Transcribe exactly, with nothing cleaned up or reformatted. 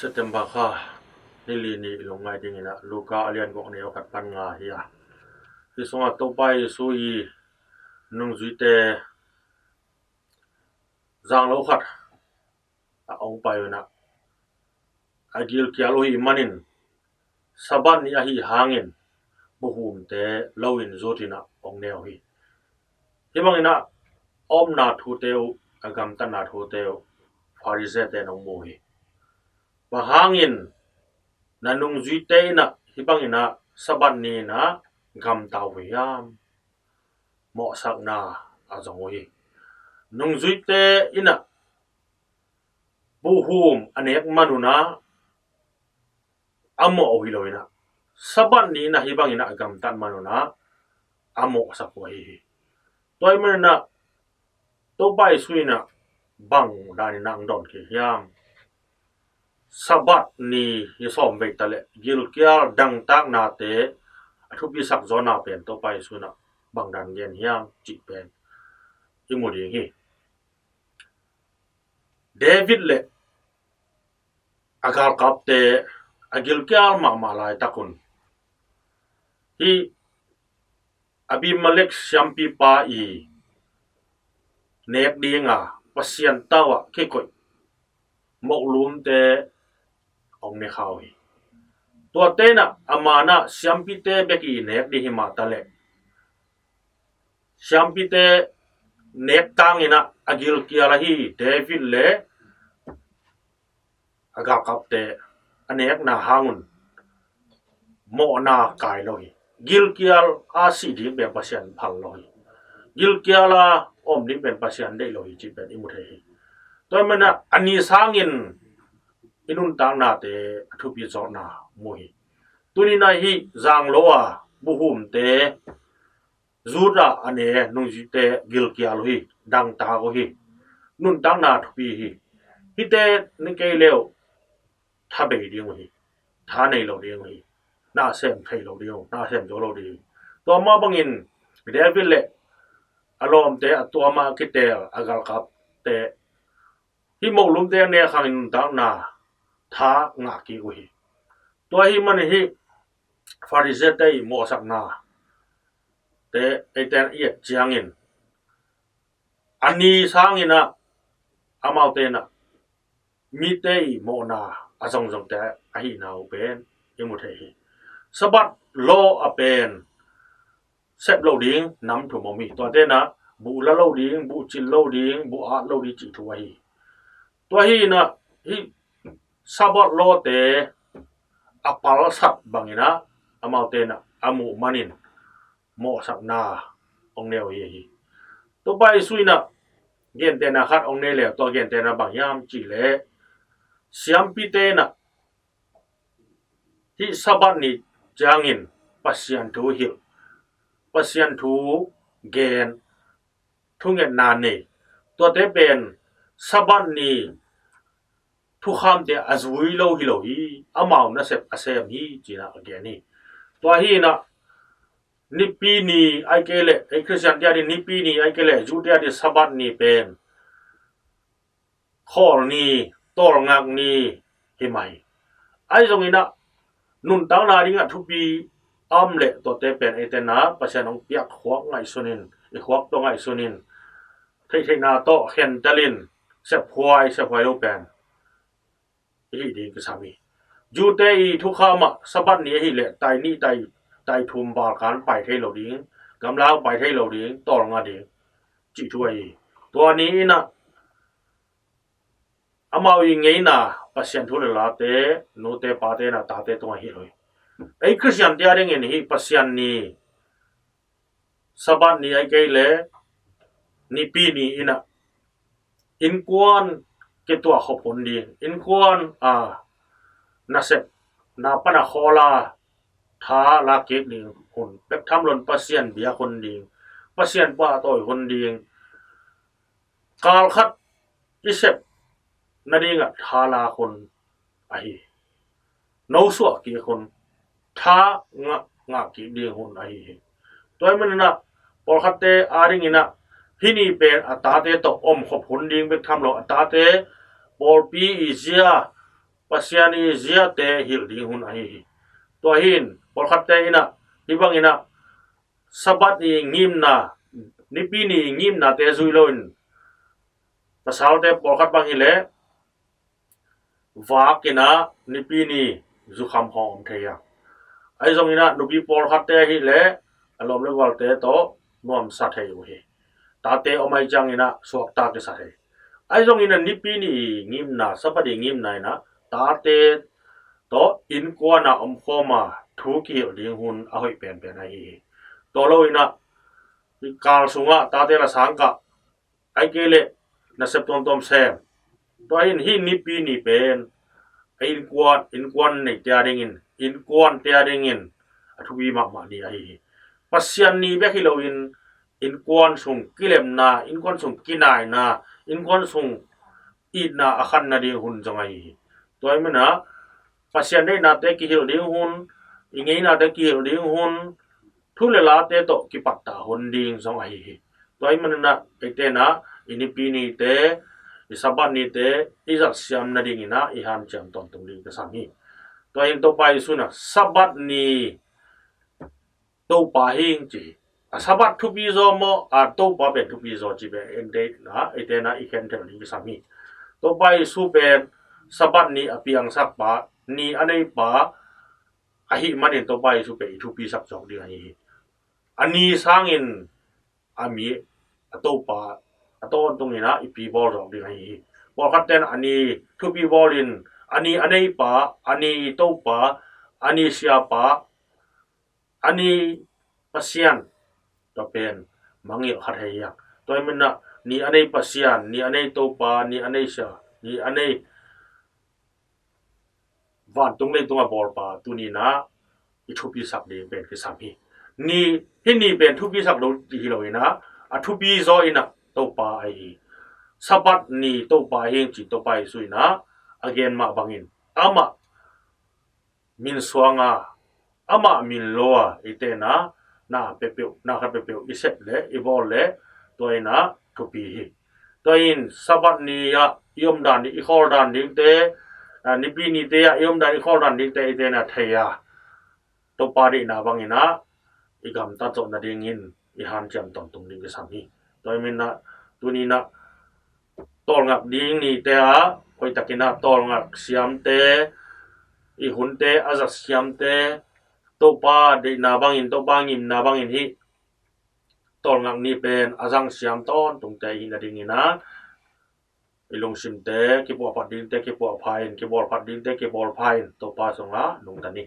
September kha ni li ni i lungngai dingin ah Luka a lian guk, a neu khat pan nga hi a, hi sungah Topa Jesu i nungzuite zanglo khat a ong pai un ah, a gilkial uh hi manin Sabbath ni ahi hangin buhumte lo in zut in ah ong ne uh hi. Hi bangin ah a omna thute uh, a gamtatna thute uh Pharisee-te in ong mu hi. Bang hangin na nungzuite in ah hi bangin ah Sabbath ni in ah gamta uh hiam? Mawhsakna a zong uh hi. Nungzuite in ah buhum a nek man un ah a mawh uh hi lo in ah, Sabbath ni in ah hi bangin ah a gamtat man un ah a mawhsak uh ahi hi. Tua ahih manin ah Topa Jesu in ah bang danin ah ong dawng kik hiam? Sabbath ni hi sawm vei ta leh gilkial dangtaknate a thupisak zawhna pen Topa Jesu in ah bang dan gen hiam cih pen i mu ding hi. David le a galkapte a gilkial mahmah laitak un, hi Abimelek siampipa i nek dinga Pasian tau ah kikoih mohlumte ong ne kha uh hi. Tuate in ah a man ah siampite bek i nek ding hi mah ta leh, siampite nek tangin ah a gilkial ahi David le a galkapte a nekna hang un mawhna kai lo hi. Gilkial a sih ding pen Pasian phal lo hi. Gilkial a om ding pen Pasian deih lo hi cih pen i mu thei hi. Tua ahih manin ah a ni sangin i nuntaknate a thupi zawhna mu hi. Tuni in ah hi zanglo a buhumte zut a a ne nungzuite gilkial uh hi, dangtak uh hi, nuntakna thupi hi. Hihte na kei le uh tha bei ding uh hi, tha nei lo ding uh hi, na sem thei lo ding uh, na sem zo lo ding uh hi. Tua mah bangin David le a lawmte, a tua mah a kiteel a galkapte, hi mohlumte a nek hangin nuntakna tha ngah kik uh hi. Tua ahih manin hi Pharisee-te i mawhsaknate eite in i et ciangin a ni sangin ah amaute in ah mite i mawhna a zongzongte ahihna uh pen i mu thei hi. Sabbath law ah pen sep lo ding nam thum om hi. Tuate in ah buh la lo ding, buh cil lo ding, buh at lo ding cih thu ahi hi. Tua hi in ah hi Sabbath lawte a palsat bangin ah amaute in ah a muh manin mawhsakna ong ne uh hi. Topa Jesu in ah gentehna khat ong ne le, tua gentehna bang hiam cih leh, siampite in ah hi Sabbath ni ciangin Pasian thu hilh, Pasian thu gen, thungetna nei, tuate pen Sabbath ni thukhamte a zui lo hi lo hi, amau nasep a sem hi ci-in ah a gen hi. Tua hi in ah Nipi ni ahih kei leh, ei Khristiante ading Nipi ni ahih kei leh Jew-te ading Sabbath ni pen khawl ni, tawlngak ni hi mah hi. Ahi zongin ah nuntakna dingah thupi a om leh tuate pen eite in ah Pasian hong piak khuak ngaihsun in, i khuak tawh ngaihsun in, theihtheihna tawh khentel in, sephuai sephuai lo pen i hih ding kisam hi. Jew-te i thukham ah Sabbath ni ahih leh tai nih, tai, tai thum balkan pai thei lo ding, gamla pai thei lo ding, tawlnga ding cih thu ahi hi. Tua ni in ah amau i ngeina Pasian thu le late nute pate in ah tate tungah hilh uh hi. Ei Khristiante adingin hih Pasian ni, Sabbath ni ahih kei leh Nipi ni in ah innkuan kituah khop hun ding, innkuan a nasepna pan a khawl a tha la kik ding hun, bek tham loin Pasian biak hun ding, Pasian pahtawi hun ding, kal khat i sep nadingah tha lak hun ahi hi. Nosuah kik hun, tha ngah, ngah kik ding hun ahi hi. Tua ahih manin ah pawlkhatte adingin ah hih ni pen a tate tawh omkhop hun ding bek tham lo, a tate pawlpi i zia Pasian i ziate hilh ding hun ahi hi. Tua hin pawlkhatte in ah hih bangin ah Sabbath ni ngimna, Nipi ni ngimnate zui loin, pasalte pawlkhat bang hileh vak in ah Nipi ni zukham khawng om thei a, ahi zongin ah nupi pawlkhatte ahileh a lawm le gualte tawh nuamsa thei uh hi. Tate om ahih ciangin ah suakta kisa thei. Ahi zongin ah Nipi ni ngimna, Sabbath ni ngimna in ah tate tawh innkuan ah omkhawm a thu kihilh ding hun a hoih penpen ahi hi. Tua loin ah kal sungah tate la sangkah, ahih kei leh nasep tuamtuam sem. Tua hin hih Nipi ni pen a innkuan, innkuan neite a dingin, innkuante a dingin a thupi mahmah ni ahi hi. Pasian ni bek hi loin innkuan sung kilemna, innkuan sung kinaina, innkuan sung itna a khan nading hun zong ahi hi. Tua ahih manin ah Pasian deihnate kihilh ding hun, i ngeinate kihilh ding hun, thu le late tawh kipattah hun ding zong ahi hi. Tua ahih manin ah eite in ah i Nipi nite, i Sabbath nite i zat siam nadingin ah i hanciam tawntung ding kisam hi. Tua hin Topa Jesu in ah Sabbath ni Topa hi ing ci hi. A Sabbath thupi zaw maw, a Topa pen thupi zaw ci pen eite in ah, eite in ah i khentel ding kisam hi. Topa Jesu pen Sabbath ni a piangsak pa, ni a nei pa ahih manin Topa Jesu pen i thupisak zawk ding ahi hi. A ni sangin a mi, a Topa a tawntungin ah i pi bawl zawk ding ahi hi. Pawlkhatte in a ni thupi bawlin a ni a nei pa, a ni topa, a ni siapa, a ni Pasian, tua pen mangngilh kha thei hi. Tua ahih manin ah ni a nei Pasian, ni a nei topa, ni a nei sia, ni a nei vantung leitung a bawlpa tuni in ah i thupisak ding pen kisam hi. Ni, hih ni pen thupisak lo hi loin ah a thupi zaw in ah Topa ahi hi. Sabbath ni Topa hi ing ci Topa Jesu in ah a gen mah bangin amah min suang a, amah min lo a, eite in ah na peuhpeuh, na khat peuhpeuh i sep leh i bawl leh tua in ah thupi hi. Tua in Sabbath ni ah i omdan ding, i khawldan dingte, a, Nipi nite ah i omdan, i khawldan dingte eite in ah thei a, Topa deihna bangin ah i gamtat zawh nadingin i hanciam tawntung ding kisam hi. Tua ahih manin ah tuni in ah tawlngak ding nite ah hoihtakin ah tawlngak siamte, i hunte a zat siamte, Topa deihna bangin, Topa ngimna bangin hih tawlngak ni pen a zang siam tawntungte i hih nadingin ah i lungsimte kipuahphat dingte kipuahpha in, kibawlphat dingte kibawlpha in, Topa sungah nungta ni.